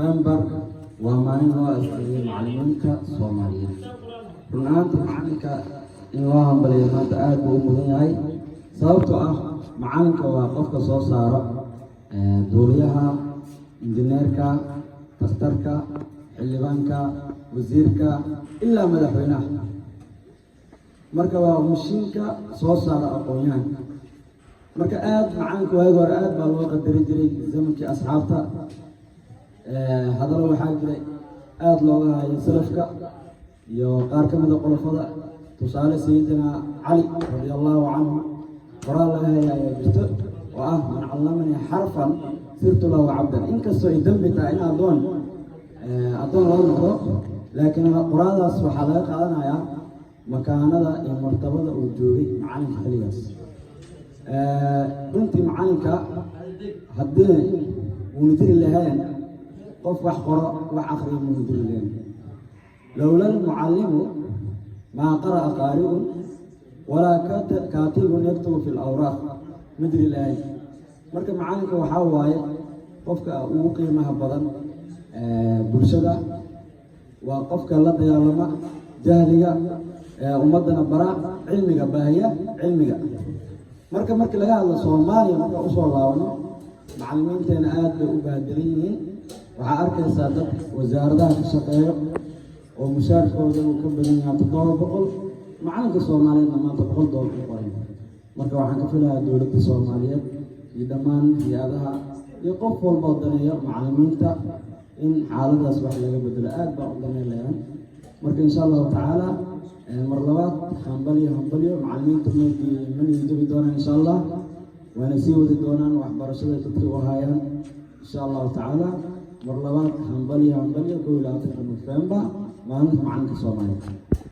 Nofembar waa maalin loo asteeyay macallimiinta Soomaaliyeed. Run ahaantii, macalinka in loo hambaliyo maanta aad buu u mudan yahay, sababtoo ah macalinka waa qofka soo saaro duuliyaha, injineerka, takhtarka, xildhibaanka, wasiirka ilaa madaxweynaha. Marka waa mashiinka soo saara aqoon-yahanka. Marka aad macalinka waagi hore aad baa loo qadari jiray zamankii asxaabta. Hadallo waxaa jiray aada looga hayo salafka iyo qaar ka mida qolofada. Tusaale, Sayidina Cali رضي الله عنه qoraal laga haya ayaa jirto oo ah: "من علمني حرفا صرت له عبدا." Inkastoo ay dembi tahay in addoon loo noqdo, laakiin qoraadaas waxaa laga qaadanayaa makaanada iyo martabada uu joogay macalinka xilligaas. Runtii macalinka haddii uuna jiri lahayn, qof wax qoro, wax akriyo muuna jiri lahayn. "لولا المعلم ما قرأ قارئ ولا كاتب يكتب في الأوراق" ma jiri lahayn. Marka macalinka waxaa waaye qofka ugu qiimaha badan bulshada, waa qofka la dagaalama jahliga, ummaddana bara cilmiga, baahiya cilmiga. Marka markii laga hadlo Soomaaliya, marka usoo laabano, macallimiinteena aad bay u bahadilan yihiin. Waxaa arkaysaa dad wasaaradaha ka shaqeeyo oo mushaarkooda uu ka badan yahay 700, macalinka Soomaaliyeedna maanta $100 ku qoray. Marka waxaan ka filayaa dowladda Soomaaliyeed iyo dhammaan hay-adaha iyo qof walba oo daneeyo macallimiinta in xaaladaas wax laga bedelo. Aad baa u daneyn lahayn. Marka insha Allahu tacaala, mar labaad hambalyo, hambalyo. Macallimiinta ma niyadjabi doonaan insha Allah, waana sii wadi doonaan waxbarashada dadka u hayaan insha Allahu tacaala. Mar labaad hambalyo, hambalyo. 21-ka Nofembar, maalinta macalinka Soomaaliyeed.